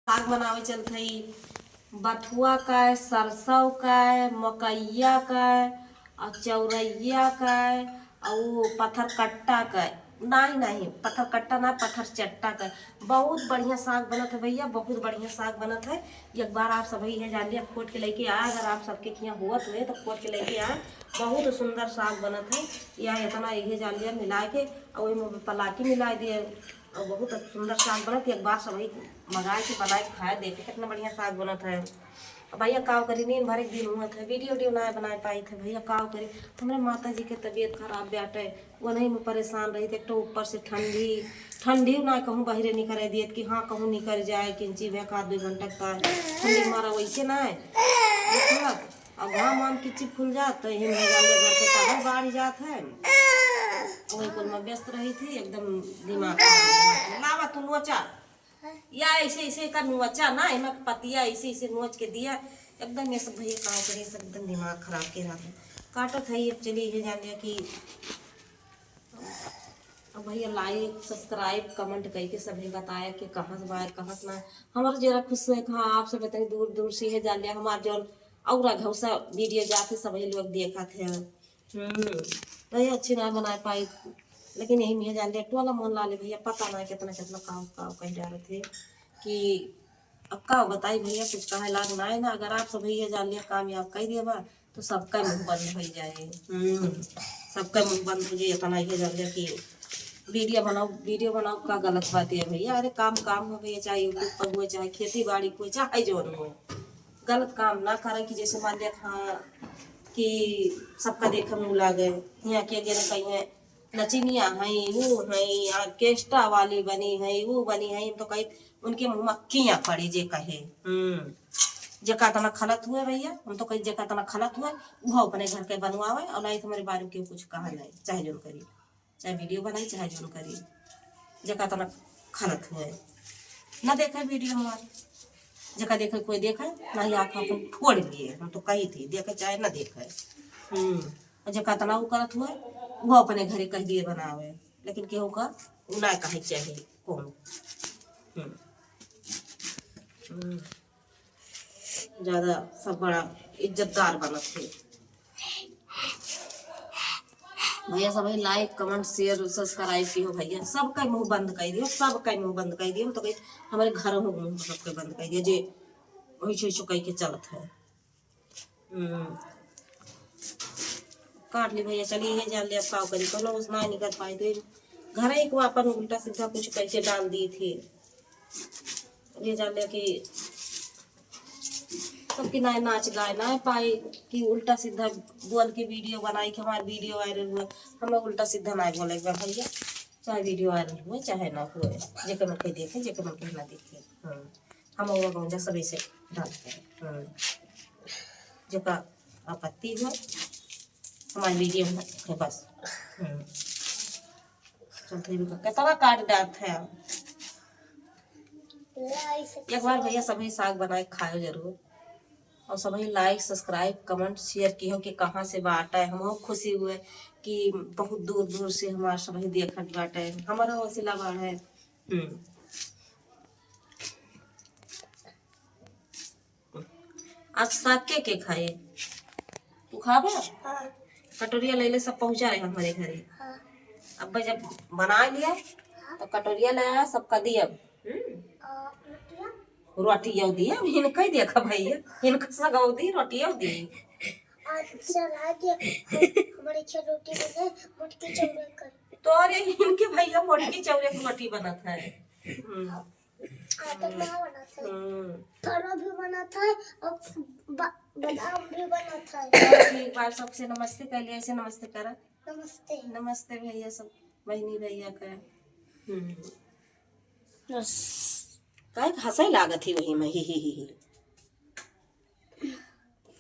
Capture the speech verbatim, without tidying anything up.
साग बनावे चलत हई बथुआ का, सरसों का, मकैया का, और चौरैया का, और वो पत्थर कट्टा का। नहीं, नहीं, पत्थर कट्टा ना, पत्थर चट्टा का। बहुत बढ़िया साग बनत है भैया, बहुत बढ़िया साग बनत है। एक बार आप सभी इहे जान लिया, खोट के लेके आए, अगर आप सबके किहाँ होत हुए तो खोट के लेके आए। बहुत सुंदर साग बनत है। या इतना इहे जान लिया मिला के, और ओहिमे पलाकी मिला दिए, और बहुत सुंदर साग बनत। एक बार सभी मंगाए के बनाए के खाए, देखे कितना बढ़िया साग बनत है। अब भैया काव करी, नींद भरे के दिन हुआ था, वीडियो वीडियो ना बनाए पाई थे भैया, काव करी। हमरे माता जी के तबीयत खराब बाटे, वही में परेशान रही थे। एक तो ऊपर से ठंडी, ठंडी ना कहूँ बाहरे निकरे दियत कि हाँ कहूँ निकल जाए, किंची में एक आध दो घंटा का ठंडी मारा वैसे ना है। देखलक, अब घाम वाम किंची फूल जात तो यही में जान ले घर के टहल बाढ़ जात है। वही कुल में व्यस्त रही थी, एकदम दिमाग खराब हो गया। लावा तू नोचा, या ऐसे ऐसे का नोचा ना, एमा के पतिया ऐसे ऐसे नोच के दिया। एकदम ये सब भैया काम करे, सब एकदम दिमाग खराब के रहत है। काटत है ये, चलिए ये जान लिया कि अब भैया like subscribe comment करके सभी बताया कि कहाँ से बाहर, कहाँ से ना। हमारा जरा खुश है कि हाँ, आपसे बताई दूर दूर से है जान लिया। हमार जौन और घौसा वीडियो जाते सभी लोग देखा थे। हम्म, भैया अच्छी ना बनाए पाई, लेकिन यही में जान लिया टोला मोहल्ला वाले भैया पता ना कितना कितना काम काम कह जा रहे थे कि अब का बताई भैया, कुछ कहे लाग ना है ना। अगर आप सब भैया जान लिया कामयाब कर दिया बा तो सबका मुंह बंद हो जाए। हम्म, सबका मुंह बंद हो जाए। इतना ये जान लिया कि वीडियो बनाओ, वीडियो बनाओ का गलत बात है भैया? अरे काम काम हो भैया, चाहे YouTube पर हुए, चाहे खेती बाड़ी हुए, चाहे जौन हो, गलत काम ना करे कि जैसे मान लिया हाँ कि सबका देखे मुँह लागे। यहाँ के अगे कहीं नचिनिया है, वो है, ऑर्केस्ट्रा वाली बनी है, वो बनी है, तो कहीं उनके मुँह में किया पड़ी जे कहे। हम्म, जेका तना खलत हुए भैया, हम तो कही जेका तना खलत हुए, वो अपने घर के बनवावे और नहीं तो हमारे बारे में केहू कुछ कहा नहीं, चाहे जौन करी, चाहे वीडियो बनाई, चाहे जौन करी, जेका तना खलत हुए। ना देखे वीडियो हमारे, जेका देखे कोई देखे, ना ही आँख अपन फोड़ लिए, हम तो कही थी, देखे चाहे ना देखे। हम्म, और जेका तना वो करत हुए, वो अपने घरे कह दिए बनावे, लेकिन केहू का उ ना कहे चाहे कौन। हम्म। हम्म। ज्यादा सब बड़ा इज्जतदार बनत है। भैया सब like comment share subscribe की हो भैया, सबका मुँह बंद कर दियो, सबका मुँह बंद कर दियो। हम तो कही हमारे घर हो मुँह सबके बंद कर दियो जे वही छुई छुकाई के चलत है। हम्म। काट ली भैया, चलिए ये जान ले अब का करी, कोनो उस ना निकल पाई तो घर ही को अपन उल्टा सीधा कुछ करके डाल दी थी। ये जान ले कि सबकी नाय नाच गाए ना पाई कि उल्टा सीधा बोल के वीडियो बनाई कि हमार वीडियो वायरल हुआ। हमें उल्टा सीधा ना बोले एक बार भैया, चाहे वीडियो वायरल हुए चाहे ना हुए, जेकर मन के देखे, जेकर मन के ना देखे। हम्म। हम वो गौंजा सब ऐसे डालते हैं। हम्म। जेका आपत्ति हुए हमारे वीडियो में है बस। हम्म। चलते भी कितना काट डालते हैं। एक बार भैया सभी साग बनाए खायो जरूर, और सभी like subscribe comment share की हो कि कहाँ से बाटा है। हम खुशी हुए कि बहुत दूर दूर से हमारे सभी देखत बाटे, हमारा हौसला बढ़े। हम्म। आज साग के, के खाए? तू खाबे? हाँ। कटोरिया ले ले, सब पहुँचा रहे हमारे घरे। हाँ। अब जब बना लिया, हाँ। तो कटोरिया ले आया, सबका दिया। हम्म। आ, रोटियाँ? रोटियाँ दिया, अब इनका ही देखा भैया, इनका सगाऊ दी, रोटियाँ दी। आज चला दिया, हम-, हमारे छह रोटी बने, मोटकी चौरे कर। तो अरे इनके भैया मोटकी चौरे की रोटी बनत है। हम्म। आटा ना बनत है। हम्म। फरवा भी बनत है और ब-, बादाम भी बनत है। एक बार सबसे नमस्ते कर लिया, ऐसे नमस्ते करा। नमस्ते। नमस्ते भैया सब, बहनी भैया का। हम्म। काहे के हँसै लागत ही वही में, ही, ही, ही, ही।